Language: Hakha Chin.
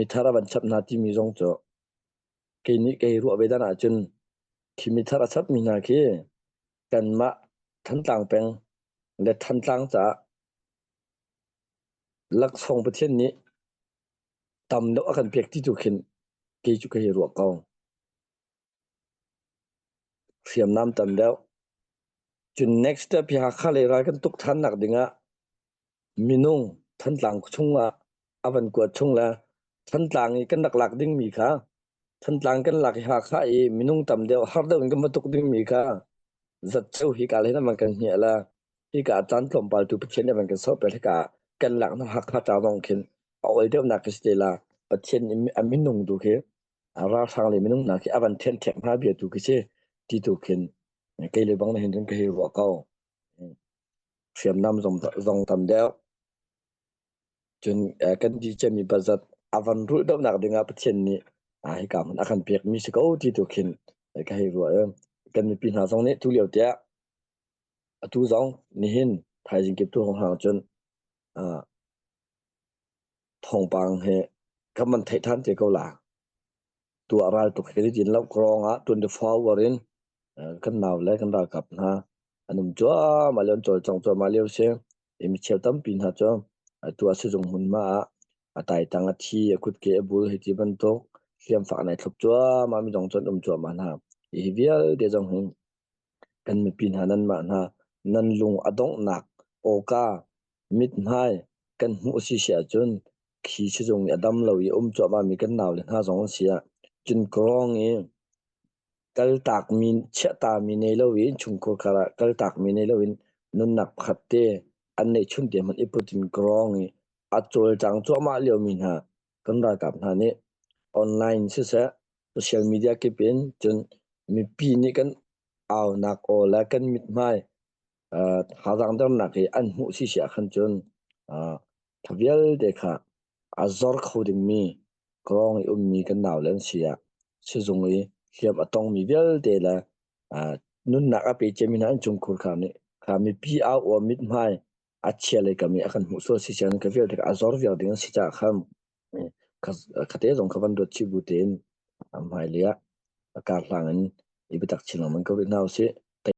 Mithar a van chap hna timi zong cu kei nih kei ruah ve dan ahcun khi mithar a chapmi hna khi kanmah Thantlang peng le Thantlang caah laksawng Pathian nih tam deuh a kan pek ti tu khin kei cu ka hei ruah ko. Hriamnam tam deuh. Cun next step hi Hakha lei ral kan tuk than nak dingah minung Thantlang chungah a van kuat chung le Thantlang i kan rak lak dingmi kha Thantlang kan lak i Hakha i minung tam deuh har deuh in kan va tuk dingmi kha zatceu hi ka le man kan hniah la hika caan tlawmpal tu Pathian nih van kan soh pel hika kan lak na Hakha ca zong khin a ol deuh nak si te la Pathian a minung tu khi ralhrang le minung hna khi a van then thek hna bia tu khi si ti tu khin kei le bang na hin ka hei ruah ko. Hriamnam zong tam deuh. Cun kan di ciami bazat a van rulh deuhnak dingah Pathian nih hika hmun a kan pekmi si ko ti tu khin ka hei ruah i kan mipi hna zong nih tu lio tiah atu zong nihin thaizing kip tu hong hang cun thawngpang he kan man theih than te ko la. Tu ah ral tuk he din lo krong ah 24 hour in kan nau le kan ralkap hna an um cuahmah lio an cawlcang cuahmah lio si. I micheu tampi hna cu atu ah sizung hmunhma ah a taitang a thi a kutke a bul hei ti bantuk hliamfak nai thlop cuahmah mi zong cu an um cuahmah hna. Hi vialte zong hi kan mipi hna nanmah hna nan lung a donghnak awka mithmai kan hmuh a si si ahcun khi sizung i a dam lo i a um cuahmahmi kan naule hna zong an si ah cun kawng i kaltakmi chiahtami nei lo i innchungkhar khar ah kaltakmi nei lo in nunnak pakhat te an neihchun te hmanh i put in kawng i a cawlcang cuahmah liomi hna kan ralkap hna nih online siseh social media kip in cun mipi nih kan aunak aw le kan mithmai thazaang dernak hi an hmuh si si ah khan cun tha vialte kha a zor kho dingmi kawng i ummi kan naule an si ah sizung i hliam a tongmi vialte le nunnak a pe ciami hna innchungkhur kha nih kha mipi au aw mithmai a chia lei kam i a kan hmuh sual si sian ka vialte kha a zor vial ding an si caah khan khate zong kha van ruat chih bu tein hmailei ah kar hlang in i biatak chin lengmang ko rih hna usih.